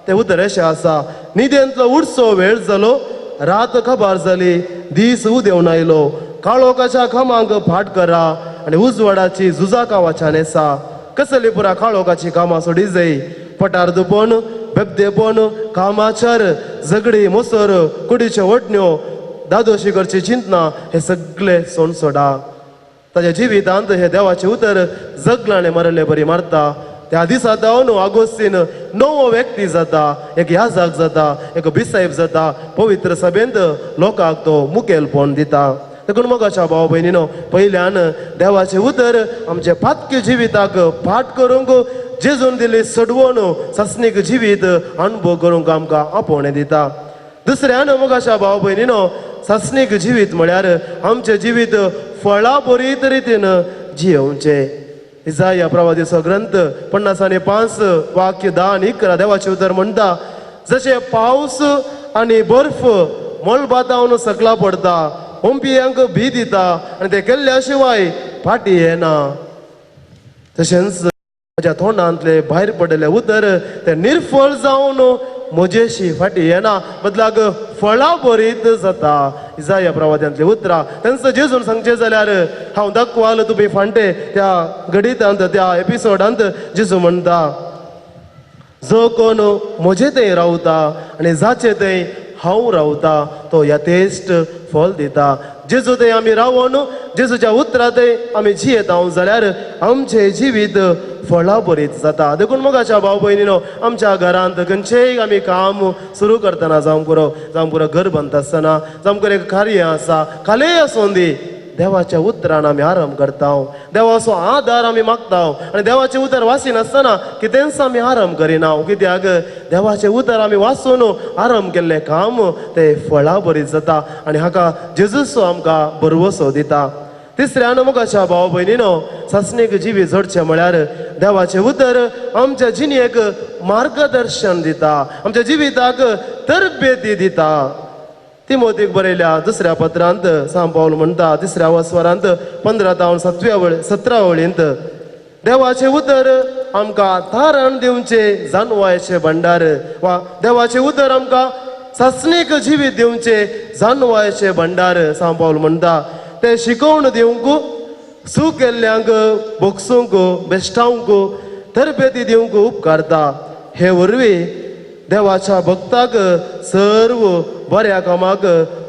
तें उतर अशें आसा, न्हिदेंतलो उठचो वेळ जालो, रात खबर जाली, दीस उदेवन आयलो, काळोखाच्या कामांक फाट करा आनी उजवाडाची झुजा कावाच्यान आसा. कसली पुरा काळोखाची कामां सोडी जाय, पटार दुपण, बेबदेपण, कामाचार, झगडी, मोसर, कुडीच्यो वडण्यो, दादोशी करची चिंतना, हे सगळे सोण सोडा. ताज्या जिवितांत हे देवाचें उतर जगलाणे मरले बरी मारता. त्या दिसा जावन आगोस्तीन नवो व्यक्ती जाता, एक याजक जाता, एक बिसायब जाता, पवित्र सभेंत लोकांक तो मुखेलपण दिता. देखून मोगाच्या भाव भयणीनो, पयल्यान देवाचें उतर आमचे पातकी जिविताक पाठ करूंक जेजून दिली सडवण सासणीक जिवीत अनुभव करूंक आमकां आपोवणें दिता. दुसऱ्यान मोगाच्या भाव भयणीनो, सासणीक जिवीत म्हळ्यार आमचें जिवीत फळां बरीत रितीन जियोवचें. इजाया प्रवादीचो ग्रंथ 55 वाक्य 10 आनी 11 देवाचें उतर म्हणटा, जशें पावस आनी बर्फ मळबांत सकला पडता, ओंपियांक भी दिता आनी ते केल्ल्या शिवाय फाटी येना, तशेंच म्हज्या तोंडांतले भायर पडिल्लें उतर तें निर्फळ जावन म्हजेशी फाटी येना, बदलाक फळां बरीत जाता. इजाया प्रवाद्यांतली उतरां तेंचो जेजून सांगचें जाल्यार हांव दाखवाल तुमी फांटे त्या घडितांत त्या एपिसोडांत जेजू म्हणटा, जो कोण म्हजे थंय रावता आनी जाचे थंय हांव रावता तो यथेश्ट फळ दिता. जेजू थंय आमी रावन जेजूच्या उतरां थंय आमी जियेता जाल्यार आमचें जिवीत फळां बरीत जाता. देखून मोगाच्या भाव भयणीनो, आमच्या घरांत खंयचेय आमी काम सुरू करतना, जावंक पुरो, जावंक पुरो घर बांदता आसतना, जावंक पुरो एक कार्य आसा, खालेय आसूं दी, देवाच्या उतरान आमी आराम करता, देवाचो आदार आमी मागता आनी देवाचें उतर वाचिनासतना कितेंच आमी आराम करिना. कित्याक देवाचें उतर आमी वाचून आराम केल्लें काम तें फळां बरीत जाता आनी हाका जेजूचो आमकां भरवसो दिता. तिसऱ्यान मोगाच्या भाव भयणीनो, सासणीक जिवीत जोडचें म्हळ्यार देवाचें उतर आमच्या जिणेक मार्गदर्शन दिता, आमच्या जिविताक तरबेती दिता. तिमोतीक बरयल्या दुसऱ्या पत्रांत सांत पावल म्हणटा, तिसऱ्या वस्वारांत 15 तावन 17 वळींत, देवाचें उतर आमकां तारण दिवचें जानवायचें भंडार, वा देवाचें उतर आमकां सासणीक जिवीत दिवचें जानवायचें भंडार. सांत पावल म्हणटा तें शिकोवन दिवंक, सूख केल्ल्यांक भोगसूंक, बेश्टावंक, तरबेती दिवंक उपकारता. हे वरवीं देवाच्या भक्ताक सर्व बऱ्या कामाक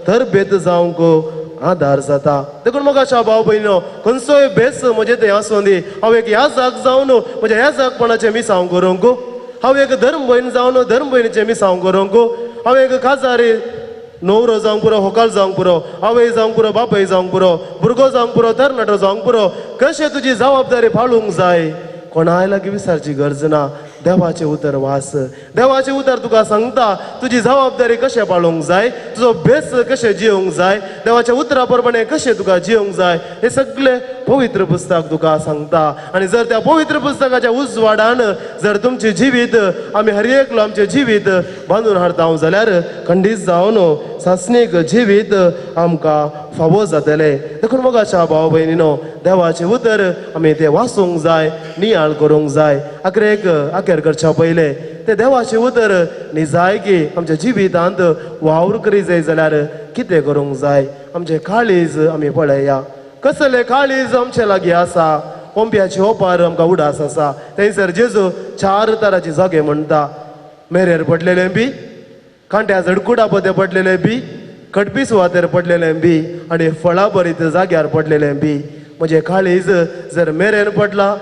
तरबेत जावंक आदार जाता. देखून मोगाच्या भाव भयणो, खंयचोय भेस म्हजे थंय आसूं दी, हांव एक याजक जावन म्हज्या याजकपणाचें मिसांव करूंक, हांव एक धर्म भयण जावन धर्म भयणीचें मिसांव करूंक, हांव एक काजारी न्हवरो जावंक पुरो, होकाल जावंक पुरो, आवय जावंक पुरो, बापूय जावंक पुरो, भुरगो जावंक पुरो, तरणाटो जावंक पुरो, कशें तुजी जबाबदारी पाळूंक जाय कोणाय लागीं विचारची गरज ना. देवाचें उतर वास, देवाचें उतर तुका सांगता तुजी जबाबदारी कशें पाळूंक जाय, तुजो भेस कशें जियोंक जाय, देवाच्या उतरा प्रमाणे कशें तुका जियोंक जाय, हें सगळें पवित्र पुस्तक तुका सांगता. आनी जर त्या पवित्र पुस्तकाच्या उजवाडान जर तुमचें जिवीत आमी हर एकलो आमचें जिवीत बांदून हाडता जाल्यार खंडीत जावन सासणीक जिवीत आमकां फावो जातलें. देखून मोगाच्या भाव भयणीनो, देवाचें उतर आमी तें वाचूंक जाय, नियाळ करूंक जाय. अखेरेक अखेर करच्या पयलें तें देवाचें उतर निजायकी आमच्या जिवितांत वावर करी जाय जाल्यार कितें करूंक जाय, आमचें काळीज आमी पळया, कसलें काळीज आमचे लागीं आसा. कोंब्याची ओपार आमकां उडास आसा. थंयसर जेजू चार तरांचे जागे म्हणटा, मेरेर पडलेलें बी, कांट्या झडकुडा पदे पडलेलें बी, खडपी सुवातेर पडलेलें बी, आनी फळां बरीत जाग्यार पडलेलें बी. म्हजें काळीज जर मेरेन पडला,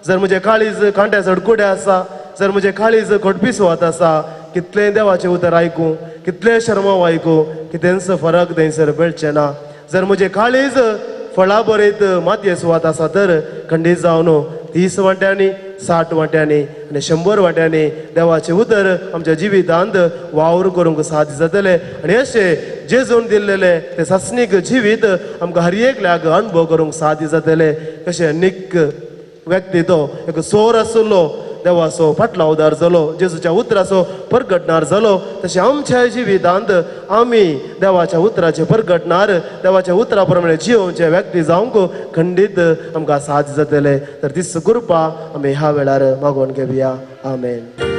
जर म्हजें काळीज कांट्या झडकुडे आसा, जर म्हजें काळीज खडपी सुवात आसा, कितलें देवाचें उतर आयकूं, कितलें शर्माव आयकूं, कितेंच फरक थंयसर मेळचें ना. जर म्हजें काळीज फळां बरीत मातये सुवात आसा तर खंडीत जावन 30 वांट्यांनी, 60 वांट्यांनी आनी 100 वांट्यांनी देवाचें उतर आमच्या जिवितांत वावर करूंक साध्य जातलें. आनी अशें जेजून दिल्लेलें तें सासणीक जिवीत आमकां हर एकल्याक अणभव करूंक साध्य जातलें. कशें निक व्यक्ती तो एक चोर आशिल्लो, देवाचो फाटलावदार जालो, जेजूच्या उतराचो परगटणार जालो, तशें आमच्या जिवितांत आमी देवाच्या उतराचें परगटणार, देवाच्या उतरा प्रमाणे जियोवचे व्यक्ती जावंक खंडीत आमकां साध्य जातलें. तर तीच कृपा आमी ह्या वेळार मागोवन घेवया. आमेन.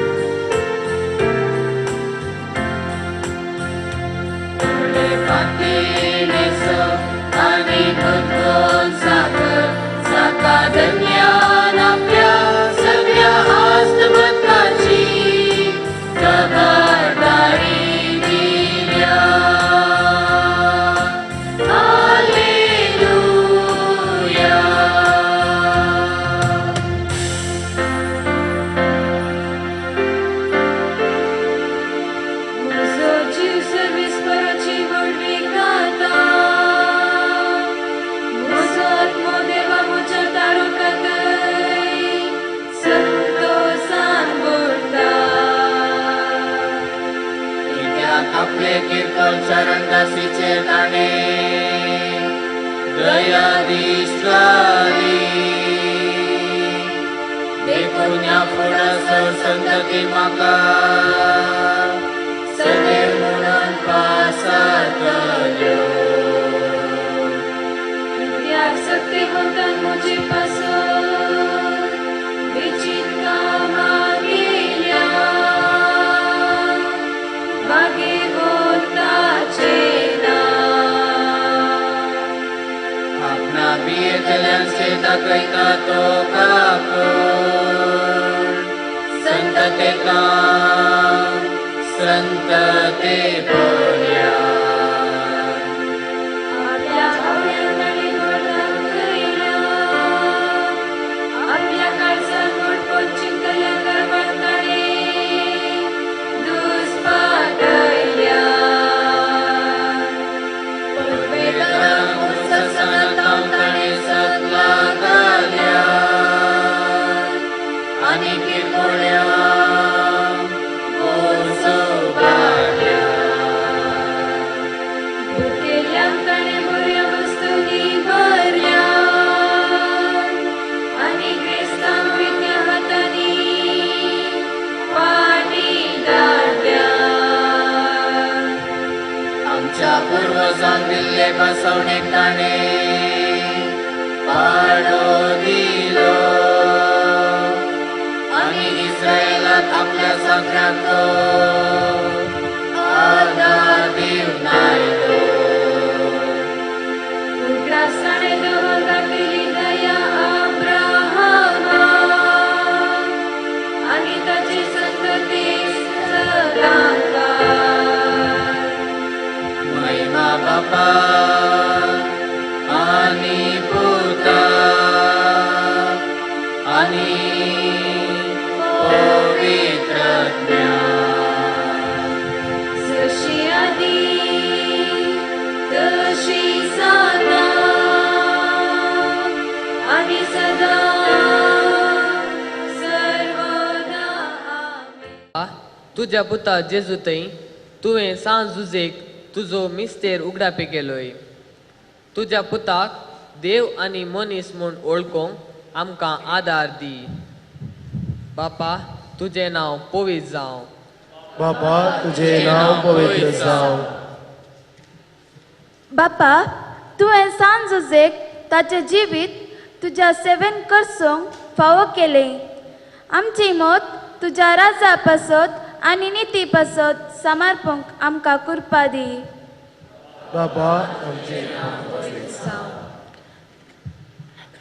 Bye. तुज्या पुता जेजू थंय तुवें सांज जुजेक तुजो मिस्तेर उगडापे केलोय. तुज्या पुताक देव आनी मनीस म्हूण वळखूंक आमकां आदार दी. बापा तुजें नांव पवित्र जावं. बापा तुजें नांव पवित्र जावं. बापा तुवें सांज जुजेक ताचें जिवीत तुज्या सेवेन करसूंक फावो केलें. आमची मत तुज्या राजा पासत आनी निती पासत समर्पूंक आमकां कृपा दी. बापा आमचें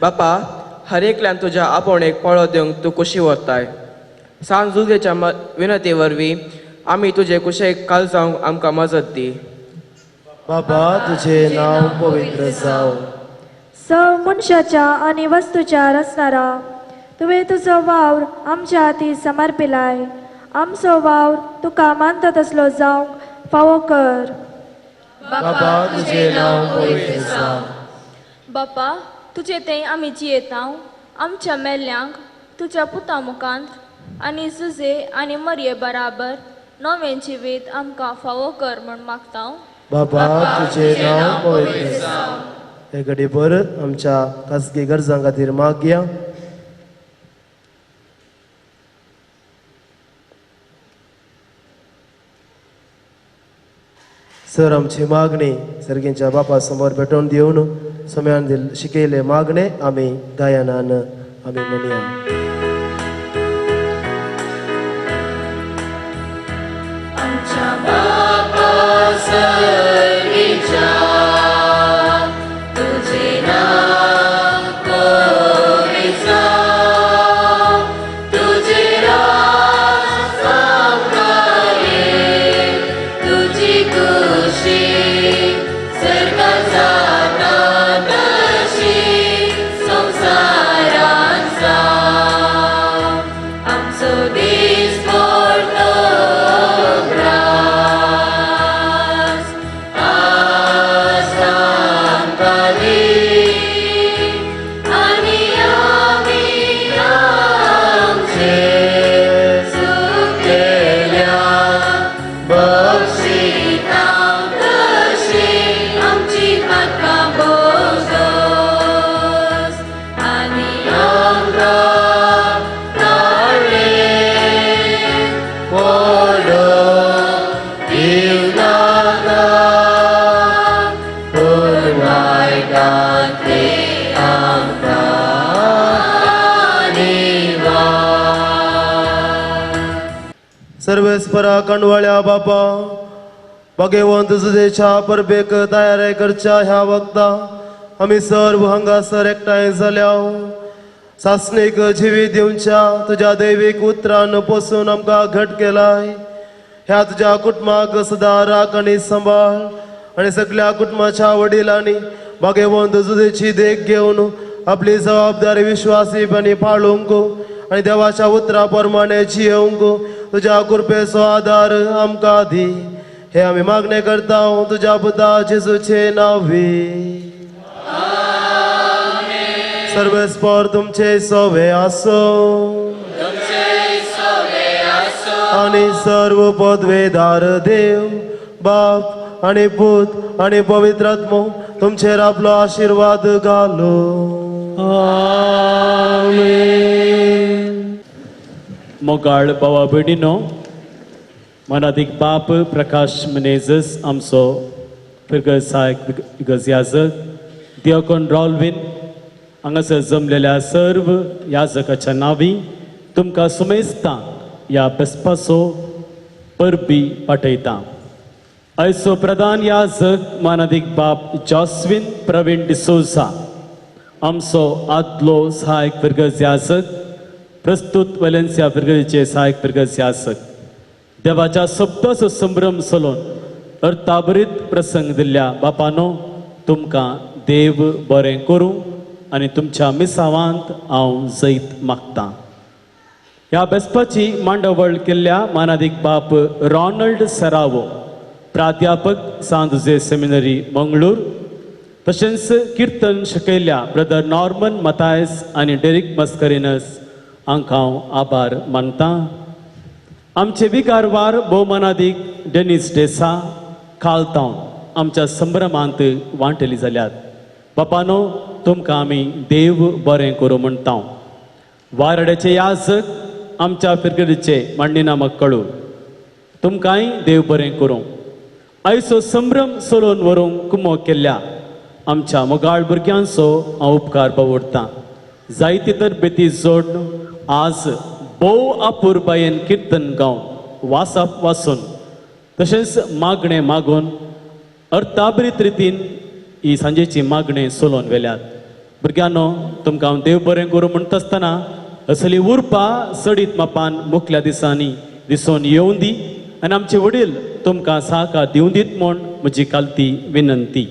बापा हर एकल्यान तुज्या आपोवणेक पळो दिवंक तूं कुशी व्हरताय. सांज जुजेच्या विनती वरवीं आमी तुजे कुशेक काल जावंक आमकां मजत दी. बाबा तुजें नांव पवित्र जावं. सव मनशाच्या आनी वस्तूच्या रचणारा तुवें तुजो वावर आमच्या हाती समर्पिलाय. आमचो वावर तुका मानता तसलो जावंक फावो कर. बाबा तुजें नांव पवित्र जावं. बापा तुजे थंय आमी जियेता आमच्या मेल्ल्यांक तुज्या पुता मुखांत आनी जुजे आनी मरये बराबर नवें जिवीत आमकां फावो कर म्हूण मागता. बाबा तुजें नांव पवित्र जावं. हे घडी भर आमच्या खासगी गरजां खातीर मागया. सर आमची मागणी सर्गींच्या बापा समोर भेटोवन दिवन समयान शिकयले मागणे आमी गायनान आमी म्हणया. आमच्या बापा सर्गीच्या तुझे नाव पवित्र जावं, तुझे राज आमकां ये, तुजी खुशी स्वर्गांत जाता तशी संवसारांत जावं. आमचो दीस पडतो ग्रास आज आमकां दी आनी आमी आमचे चुकलेल्या बक्षिता तशी आमची पातकां बोगस आनी आमकां ताळें पडूं दिवं नाका पूण वायटांतलें आमकां निवार. सर्वेस्परा कंडवाळ्या बापा भगवंत जुजेच्या परबेक तयारी करच्या ह्या वक्ता आमी सर्व हांगासर एकठांय जाल्या. सासणीक जिवीत दिवच्या तुज्या दैवीक उतरान पोसून आमकां घट केलाय. ह्या तुज्या कुटुंबाक सदां राख आनी सांबाळ आनी सगल्या कुटुंबाच्या वडिलांनी भगवंत जुजेची देख घेवन आपली जबाबदारी विश्वासीपणी पाळूंक आनी देवाच्या उतरा प्रमाणे जियेवंक तुज्या कृपेचो आदार आमकां दी. हे आमी मागणें करता तुज्या पुता जेजूचे नांवी. सर्वेस्पर तुमचे सोवे आसो आनी सर्व पदवेदार देव बाप आनी पूत आनी पवित्र आत्मो तुमचेर आपलो आशिर्वाद घालो. आमेन. मोगाळ बाबा भयणीनो, मनादीक बाप प्रकाश मिनेजस आमचो फिरगज सहायक फिरगज याजक दियोकोन रॉलवीन हांगासर जमलेल्या सर्व याजकाच्या नांवी तुमकां सुमेस्तां ह्या बसपाचो परबी पाठयता. आयचो प्रधान याजक मानादीक बाप जॉस्विन प्रवीण डिसोजा आमचो आदलो सहायक फिरगज याजक, प्रस्तुत वेलेन्सिया फिरगजीचे सहायक फिरगज याजक, देवाच्या शब्दाचो संभ्रम चलोवन अर्थाभरीत प्रसंग दिल्ल्या बापानो तुमकां देव बरें करूं आनी तुमच्या मिसावांत हांव जैत मागतां. ह्या बेसपाची मांडावळ केल्ल्या मानादीक बाप रॉनल्ड सरावो, प्राध्यापक सांत सेमिनरी मंगळूर, तशेंच किर्तन शिकयल्ल्या ब्रदर नॉर्मन मतायस आनी डेरिक मस्करिनस हांकां हांव आभार मानतां. आमचे विकारवार भोवमानादीक डेनिस डेसा खालतावन आमच्या संभ्रमांत वांटली जाल्यात. बापानो, तुमकां आमी देव बरें करूं म्हणटा. वारड्याचे याजक आमच्या फिरगडीचे मांडिना मक्कळू, तुमकांय देव बरें करूं. आयचो संभ्रम सोलोवन व्हरूंक कुमो केल्ल्या आमच्या मोगाळ भुरग्यांचो हांव उपकार पवडतां. जायती तरबेती जोडून आज भोव अपुरबायेन किर्तन गावन वासाप वाचून तशेंच मागणें मागून अर्थाबरीत रितीन ही सांजेची मागणें सोलोवन व्हेल्यात. भुरग्यांनो, तुमकां हांव देव बरें करूं म्हणटा आसतना असली उरपा चडीत मापान मुखल्या दिसांनी दिसून येवं दी आनी आमचे वडील तुमकां सहकार दिवं दीत म्हूण म्हजी कालती विनंती.